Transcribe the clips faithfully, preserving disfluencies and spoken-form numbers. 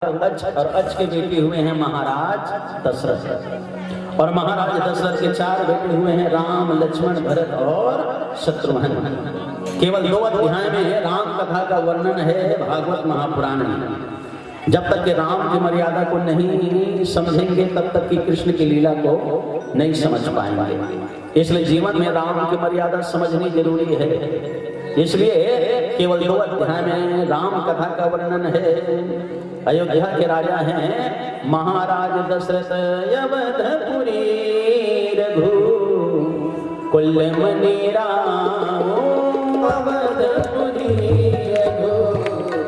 अच्छ और अच्छ के बेटे हुए हैं महाराज दशरथ। और महाराज दशरथ के चार बेटे हुए हैं, राम, लक्ष्मण, भरत और शत्रुघ्न। केवल दो अध्याय में है राम कथा का वर्णन है भागवत महापुराण में। जब तक कि राम की मर्यादा को नहीं समझेंगे, तब तक कि कृष्ण की लीला को नहीं समझ पाएंगे। इसलिए जीवन में राम की मर्यादा समझनी जरूरी है। इसलिए केवल दो अध्याय में राम कथा का वर्णन है। अयोध्या के राजा हैं महाराज दशरथ, अवधपुरी रघु कुल मनि राम। अवधपुरी रघु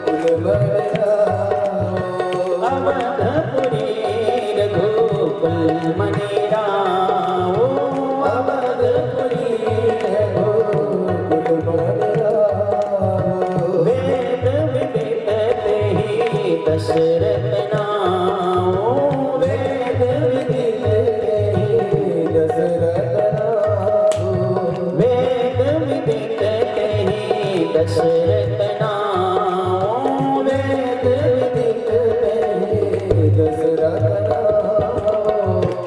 कुल मनि राम। अवधपुरी रघु कुल मनि राम। अवधपुरी रघु कुल मनि राम। वेद विदित तेहि दशरथ नाम। वेद विदित तेहि दशरथ नाम। वेद विदित तेहि दशरथ नाम। वेद विदित तेहि दशरथ नाम।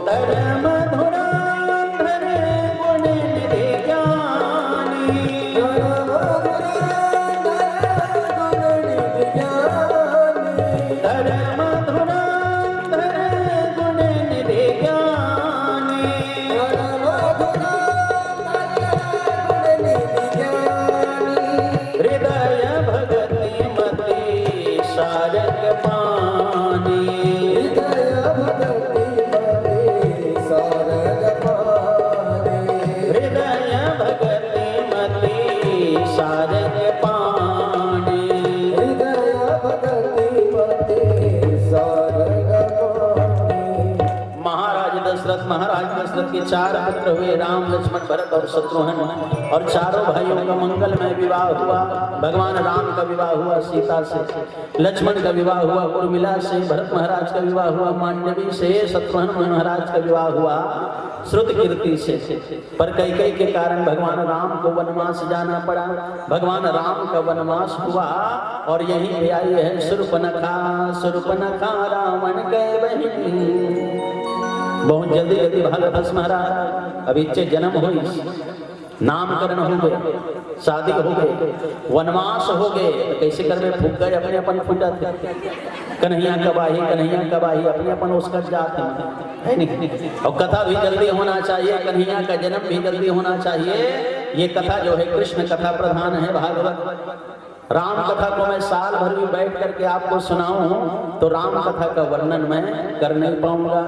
धर्म धुरंधर गुण निधि ज्ञानी। धर्म धुरंधर गुण निधि ज्ञानी। धर्म धुरंधर गुण निधि ज्ञानी। धर्म धुरंधर गुण निधि ज्ञानी। हृदय भगति मति सारंग पानी। हृदय भगति मति सारंग पानी। हृदय भगति मति सारंग पानी। हृदय भगति मति सारंग पानी। महाराज दशरथ, महाराज दशरथ के चार पुत्र हुए, राम, लक्ष्मण, भरत और शत्रुघ्न। और चारों भाइयों का मंगलमय विवाह हुआ। भगवान राम का विवाह हुआ सीता से, लक्ष्मण का विवाह हुआ उर्मिला से, भरत महाराज का विवाह हुआ मांडवी से, शत्रुघ्न महाराज का विवाह हुआ श्रुतकीर्ति से। पर कैकई के कारण भगवान राम को वनवास जाना पड़ा। भगवान राम का वनवास हुआ और यहीं पे आई है शूर्पणखा। शूर्पणखा रावण के बहिनी। बहुत जल्दी जल्दी भाग फंस महाराज, अब इच्छे जन्म होइस, नामकरण हो गए, शादी हो गए, वनवास हो गए, तो कैसे करबे? फूक गए अपने अपन फूटत। कन्हैया कब आही, कन्हैया कब आही, अपने अपन उसका जात है, है नहीं? और कथा भी जल्दी होना चाहिए, कन्हैया का जन्म भी जल्दी होना चाहिए। ये कथा जो है कृष्ण कथा प्रधान है भागवत। राम कथा को मैं साल भर भी बैठ करके आपको सुनाऊं तो राम कथा का वर्णन मैं कर नहीं पाऊंगा।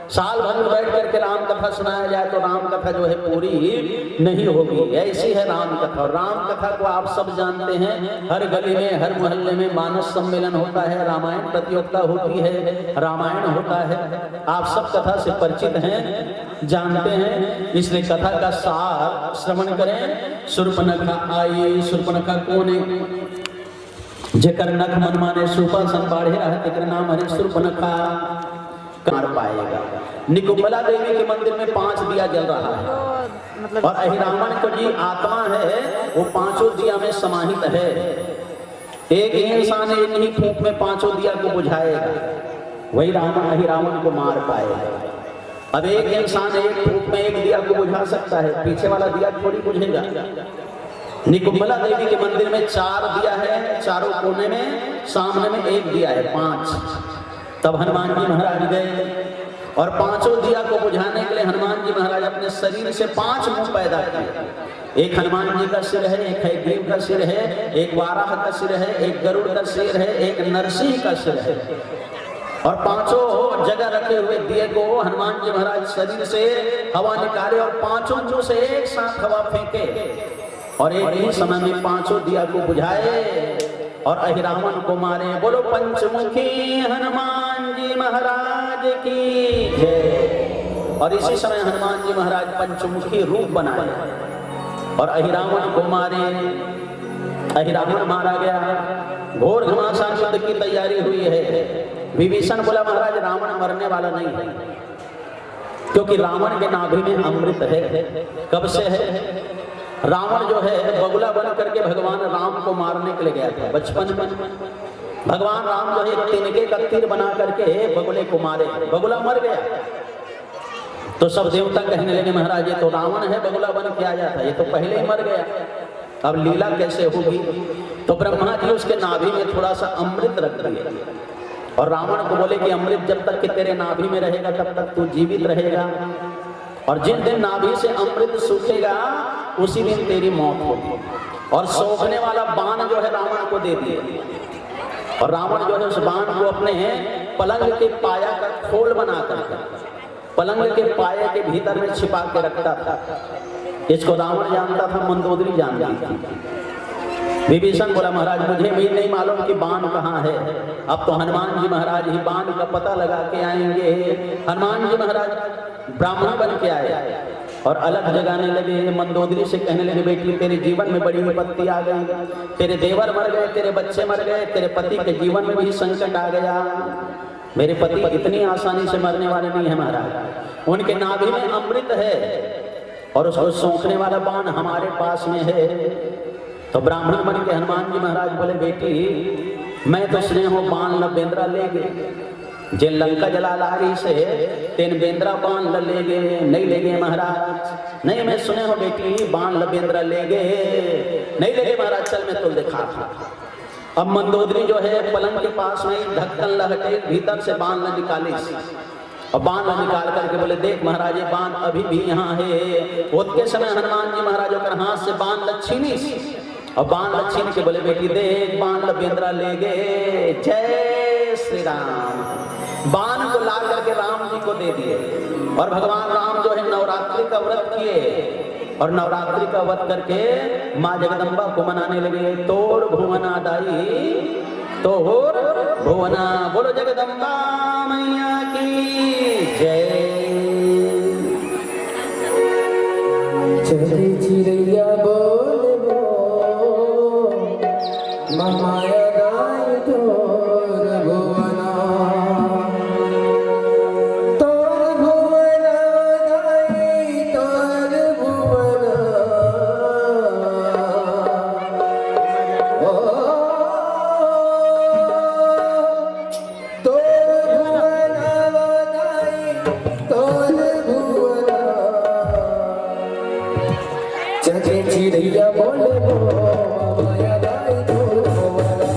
साल भर में बैठ करके राम कथा सुनाया जाए तो राम कथा जो है पूरी नहीं होगी। ऐसी है राम कथा। और राम कथा को आप सब जानते हैं, हर गली में, हर मोहल्ले में मानस सम्मेलन होता है, रामायण प्रतियोगिता होती है, रामायण होता है, आप सब कथा से परिचित हैं, जानते हैं। इसलिए कथा का सार श्रवण करें। शूर्पणखा आई। शूर्पणखा कौन है? जेकर नख मन माने सूपा सन बाढ़े रहे, तेकर नाम हरे शूर्पणखा। मार पाएगा। निकुंभला देवी के मंदिर में पांच दिया जल रहा है। मतलब और अहिरावण को जी आत्मा है, वो पांचों दिया में समाहित है। एक ही इंसान एक ही फूंक में पांचों दिया को बुझाएगा, वही रावण, अहिरावण को मार पाएगा। अब एक इंसान एक फूंक में एक दिया को बुझा सकता है, पीछे वाला दिया थोड़ी बुझेगा। निकुंभला देवी के मंदिर में चार दिया है, चारों कोने में, सामने में एक दिया है, पांच। तब हनुमान जी महाराज गए और पांचों दिया को बुझाने के लिए हनुमान जी महाराज अपने शरीर से पांच मुंह पैदा किए। एक हनुमान जी का सिर है, एक हयग्रीव का सिर है, एक वाराह का सिर है, एक गरुड़ का सिर है, एक नरसिंह का सिर है। और पांचों जगह रखे हुए दिए को हनुमान जी महाराज शरीर से हवा निकाले और पांचों मुंह से एक साथ हवा फेंके और एक ही समय में पांचों दिया को बुझाए और अहिरावण को मारे। बोलो पंचमुखी हनुमान जी महाराज की जय। और इसी समय हनुमान जी महाराज पंचमुखी रूप बनाए और अहिरावण को मारे। अहिरावण मारा गया। घोर घमासान युद्ध की तैयारी हुई है। विभीषण बोला, महाराज, रावण मरने वाला नहीं है, क्योंकि रावण के नाभि में अमृत है। कब से है? रावण जो है बगुला बन करके भगवान राम को मारने के लिए गया था बचपन में। भगवान राम जो है एक तिनके का तीर बना करके बगुले को मारे, बगुला मर गया। तो सब देवता कहने लगे, महाराज, ये तो रावण है, बगुला बन के आया था, ये तो पहले ही मर गया, अब लीला कैसे होगी? तो ब्रह्मा जी उसके नाभि में थोड़ा सा अमृत रख दिए और रावण को बोले कि अमृत जब तक कि तेरे नाभि में रहेगा, तब तक तू जीवित रहेगा, और जिस दिन नाभि से अमृत सूखेगा, उसी दिन तेरी मौत होगी। और सोखने वाला बाण जो है, रावण को दे दिए। और रावण जो है, उस बाण को अपने पलंग के पाया का खोल बना करके पलंग के पाया के भीतर में छिपा के रखता था। इसको रावण जानता था, मंदोदरी जानती थी। विभीषण बोला, महाराज, मुझे भी नहीं मालूम कि बाण कहाँ है। अब तो हनुमान जी महाराज ही बाण का पता लगा के आएंगे। हनुमान जी महाराज ब्राह्मण बन के आए और अलख जगाने लगे। मंदोदरी से कहने लगे, बेटी, तेरे जीवन में बड़ी विपत्ति आ गई, तेरे देवर मर गए, तेरे बच्चे मर गए, तेरे पति के जीवन में भी संकट आ गया। मेरे पति इतनी आसानी से मरने वाले नहीं है महाराज, उनके नाभि में अमृत है और उसको सोखने वाला बाण हमारे पास में है। तो ब्राह्मण बन के हनुमान जी महाराज बोले, बेटी, मैं तो सुने हों बाण ल बेंदरा ले गे, जेन लंका जला लाय रिहिसे, तेन बेंदरा बाण ल ले गे, नहीं ले गे महाराज। नहीं, मैं सुने हों बेटी, बाण ल बेंदरा ले गे, नहीं ले गे महाराज, चल मैं तोला दिखाथों। अब मंदोदरी जो है पलंग के पास में ढक्कन ल हटे, भीतर से बाण ल निकालिस। अब बाण ल निकाल करके बोले, देख महाराज, ये बाण अभी भी यहाँ है। ओतके समय हनुमान जी महाराज ओकर हाथ से बाण ल छीनिस। अब बाण ल छीन के बोले, बेटी देख, बाण ल बेंदरा ले गे। जय श्री राम। बाण को ला करके राम जी को दे दिए। और भगवान राम जो है नवरात्रि का व्रत किए और नवरात्रि का व्रत करके माँ जगदम्बा को मनाने लगे। तोर भुवना दाई, तोर भुवना। बोलो जगदम्बा मैया की जय। चढ़े चिड़ैया बोलबो, माया दाई तोर भुवना। तोर भुवना दाई तोर भुवना। ओ, तोर भुवना दाई तोर भुवना। चढ़े चिड़ैया बोलबो, माया दाई तोर भुवना।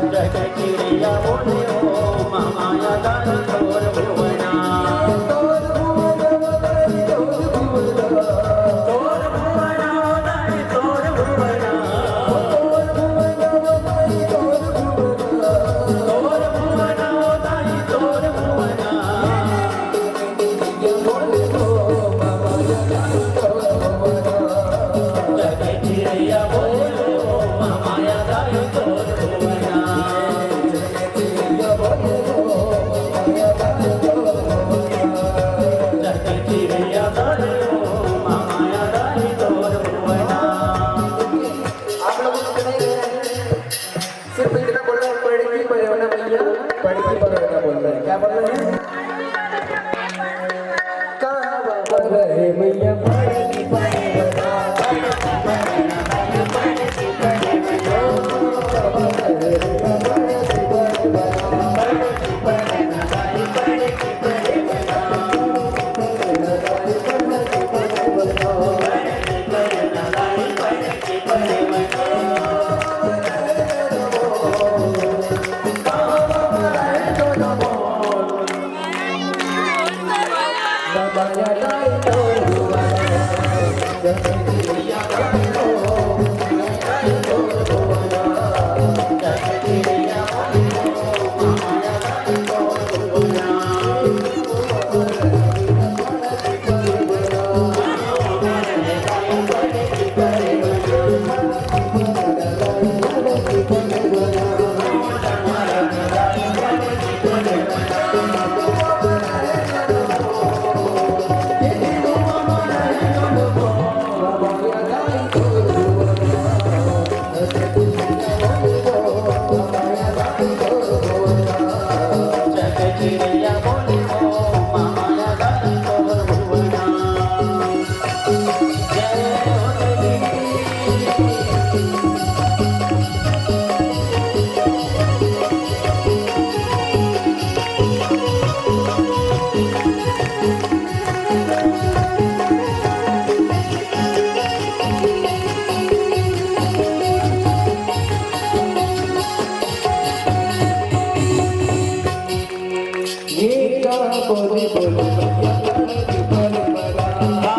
चढ़े चिड़ैया बोलबो, माया दाई तोर भुवना। चढ़े चिड़ैया बोलबो, माया दाई तोर भुवना। चढ़े चिड़ैया बोलबो, माया दाई तोर भुवना। आप लोगों को सुनाई दे रहा है, सिर्फ इतना बोल रहे हैं, पढ़ की पढ़े ना भैया, पढ़ की पढ़े ना बोल रहे हैं। क्या बोल रहे हैं? कहाँ पर रहे भैया, पढ़ की पढ़े ना। ये का बोले बोले भैया, बोले बोले भैया।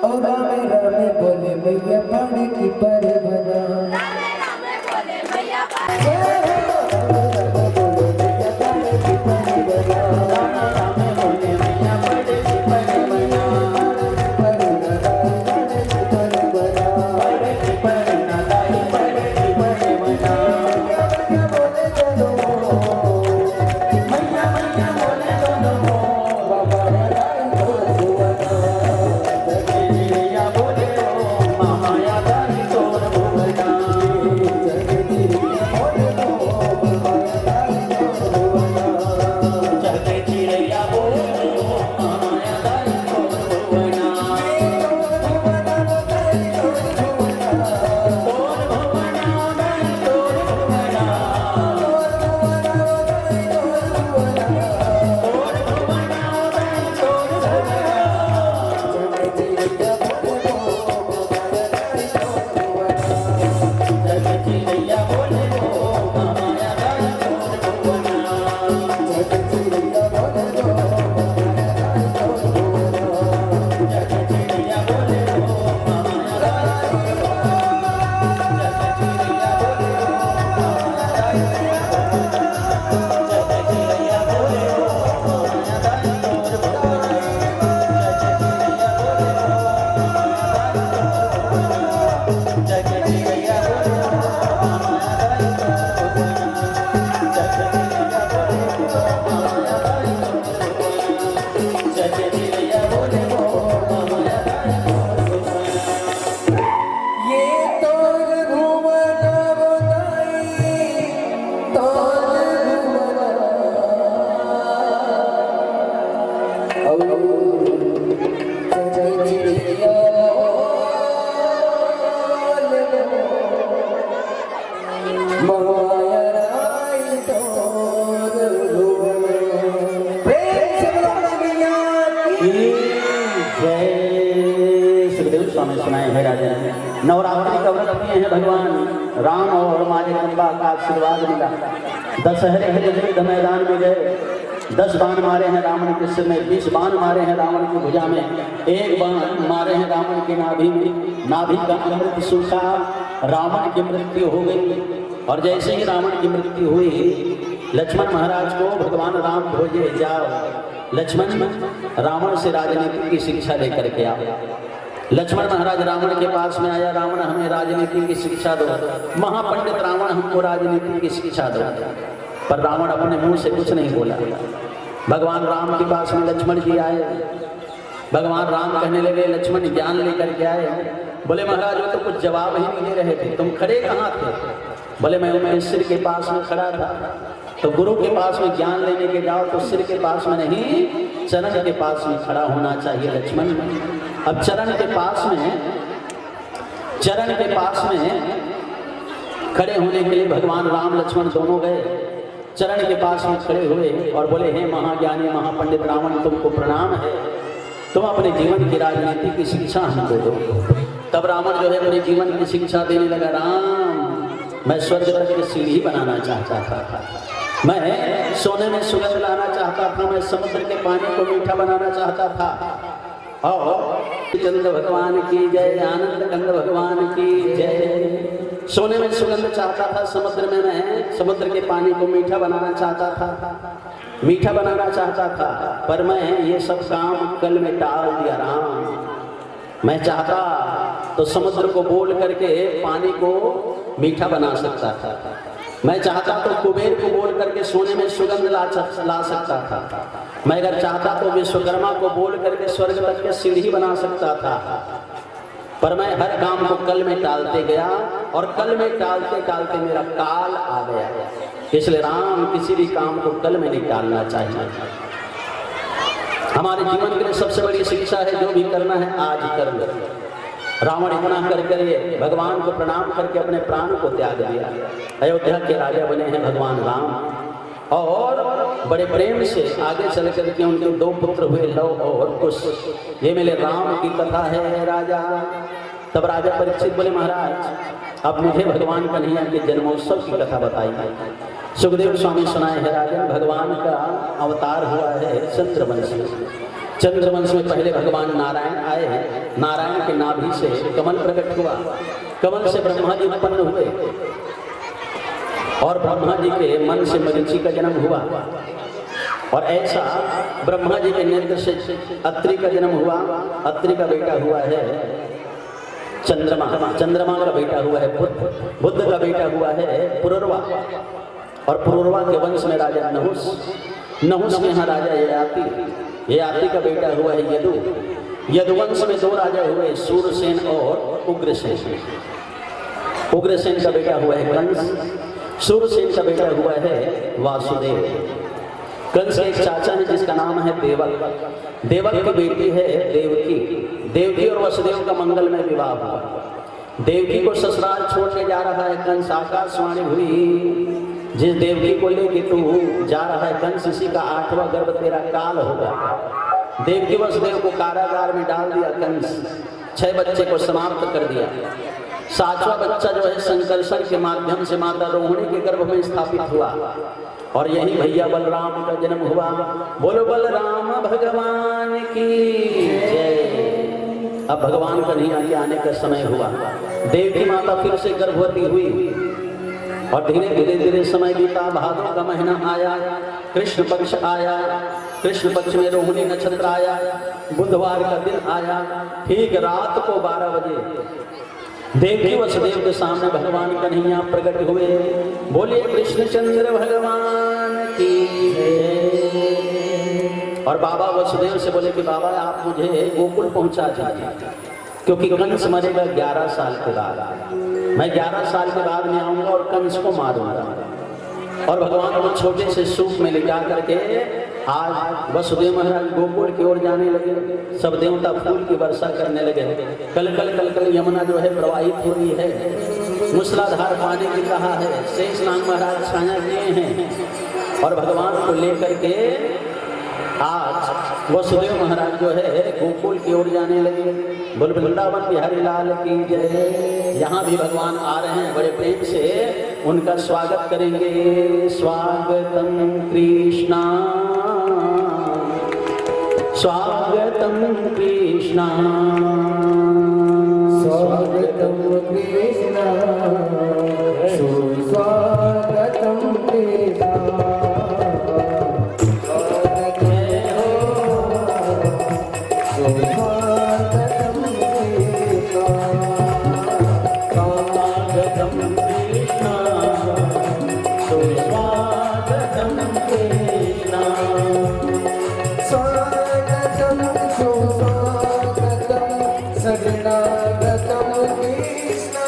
और रामे रामे बोले भैया, पानी की परवाना। प्रेम से बोलो मैया की। जय। सुखदेव स्वामी सुनाए हैं राजा, नवरात्रि का व्रत किए हैं भगवान राम और माँ जगदम्बा का आशीर्वाद मिला। दशहरे के युद्ध मैदान में गए, दस बाण मारे हैं रावण के सिर में, बीस बाण मारे हैं रावण की भुजा में, एक बाण मारे हैं रावण की नाभि में, नाभि का अमृत सूखा, रावण की मृत्यु हो गई। और जैसे ही रावण की मृत्यु हुई, लक्ष्मण महाराज को भगवान राम भेजे, जाओ लक्ष्मण, रावण से राजनीति की शिक्षा लेकर के आओ। लक्ष्मण महाराज रावण के पास में आया, रावण हमें राजनीति की शिक्षा दो, महापंडित रावण हमको राजनीति की शिक्षा दो। पर रावण अपने मुंह से कुछ नहीं बोला। भगवान राम के पास में लक्ष्मण जी आए, भगवान राम कहने लगे, लक्ष्मण ज्ञान लेकर के आए, बोले महाराज वो तो कुछ जवाब ही नहीं दे रहे थे, तुम खड़े कहाँ थे? बोले मैं उनके सिर के पास में खड़ा था। तो गुरु के पास में ज्ञान लेने के जाओ तो सिर के पास में नहीं, चरण के पास में खड़ा होना चाहिए लक्ष्मण। अब चरण के पास में, चरण के पास में खड़े होने के लिए भगवान राम लक्ष्मण दोनों गए, चरण के पास में खड़े हुए और बोले, हे महाज्ञानी महापंडित रावण, तुमको प्रणाम है, तुम अपने जीवन की राजनीति की शिक्षा हमको दो। तब रावण जो है अपने जीवन की शिक्षा देने लगा, राम, मैं स्वर्ग तक की सीढ़ी बनाना चाहता था, मैं सोने में सुगंध लाना चाहता था, मैं समुद्र के पानी को मीठा बनाना चाहता था। और चंद्र भगवान की जय, आनंद कंद भगवान की जय। सोने में सुगंध चाहता था, समुद्र में मैं समुद्र के पानी को मीठा बनाना चाहता था, मीठा बनाना चाहता था, पर मैं ये सब काम कल में टाल दिया राम। मैं चाहता तो समुद्र को बोल करके पानी को मीठा बना सकता था। मैं चाहता तो कुबेर को बोल करके सोने में सुगंध ला, ला सकता था। मैं अगर चाहता तो विश्वकर्मा को बोल करके स्वर्ग तक के सीढ़ी बना सकता था। पर मैं हर काम को कल में टालते गया और कल में टालते टालते मेरा काल आ गया। इसलिए राम, किसी भी काम को कल में नहीं टालना चाहिए। हमारे जीवन के लिए सबसे बड़ी शिक्षा है, जो भी करना है आज कर लो। रावण इतना कर कर ये भगवान को प्रणाम करके अपने प्राण को त्याग दिया। अयोध्या के राजा बने हैं भगवान राम। और बड़े प्रेम से आगे चल करके उनके दो पुत्र हुए, लव और कुश। ये मेरे राम की कथा है राजा। तब राजा परीक्षित बोले, महाराज, अब मुझे भगवान कन्हैया के जन्मोत्सव की कथा बताइए। सुखदेव स्वामी सुनाए हैं, राजन, भगवान का अवतार हुआ है चंद्रवंश में। चंद्रवंश में पहले भगवान नारायण आए, नारायण के नाभि से कमल प्रकट हुआ, कमल से ब्रह्मा जी उत्पन्न हुए और ब्रह्मा जी के मन से मरीचि का जन्म हुआ। और ऐसा ब्रह्मा जी के नेत्र से अत्रि का जन्म हुआ। अत्रि का बेटा हुआ है चंद्रमा, चंद्रमा का बेटा हुआ है बुध, बुध का बेटा हुआ है पुरुरवा, और पुरुरवा के वंश में राजा नहुस, नहुस के यहाँ राजा ययाति, ययाति का बेटा हुआ है यदु। यदुवंश में दो राजा हुए, सूरसेन और उग्रसेन। उग्रसेन का बेटा हुआ है कंस, सूरसेन का बेटा हुआ है वासुदेव। कंस के एक चाचा है जिसका नाम है देवक। देवक की बेटी है देवकी। देवकी और वसुदेव का मंगल में विवाह हुआ। देवकी को ससुराल छोड़ने जा रहा है कंस। आकाशवाणी हुई, जिस देवकी को लेके तू जा रहा है कंस, इसी का आठवां गर्भ तेरा काल होगा। देवकी वसुदेव को कारागार में डाल दिया कंस। छह बच्चे को समाप्त कर दिया। सातवां बच्चा जो है संकर्षण के माध्यम से माता रोहिणी के गर्भ में स्थापित हुआ और यहीं भैया बलराम का जन्म हुआ। बोलो बलराम भगवान की जय। अब भगवान कन्हैया के आने का समय हुआ। देवकी माता फिर से गर्भवती हुई और धीरे धीरे धीरे समय बीता। भादों का महीना आया, कृष्ण पक्ष आया, कृष्ण पक्ष में रोहिणी नक्षत्र आया, बुधवार का दिन आया। ठीक रात को बारह बजे देवकी वसुदेव के सामने भगवान कन्हैया प्रकट हुए। बोलिए कृष्णचंद्र भगवान की जय। और बाबा वसुदेव से बोले कि बाबा, आप मुझे गोकुल पहुंचा दीजिए, क्योंकि कंस मरेगा ग्यारह साल के बाद। मैं ग्यारह साल के बाद में आऊंगा और कंस को मारूंगा। और भगवान को छोटे से सूप में ले जा करके आज वसुदेव महाराज गोकुल की ओर जाने लगे। सब देवता फूल की वर्षा करने लगे। कल कल कल कल यमुना जो है प्रवाहित हो रही है, मूसलाधार पानी गिर रहा है। शेष नाग महाराज छाया किए हैं और भगवान को लेकर के आज वसुदेव महाराज जो है गोकुल की ओर जाने लगे। बोल वृंदावन बिहारी लाल की जय। यहाँ भी भगवान आ रहे हैं, बड़े प्रेम से उनका स्वागत करेंगे। स्वागतम कृष्णा, स्वागतम कृष्णा, स्वागतम कृष्णा, सुस्वागतम कृष्णा। स्वागतम कृष्णा, स्वागतम कृष्णा, सुस्वागतम कृष्णा। स्वागतम सुस्वागतम शरणागतम कृष्णा।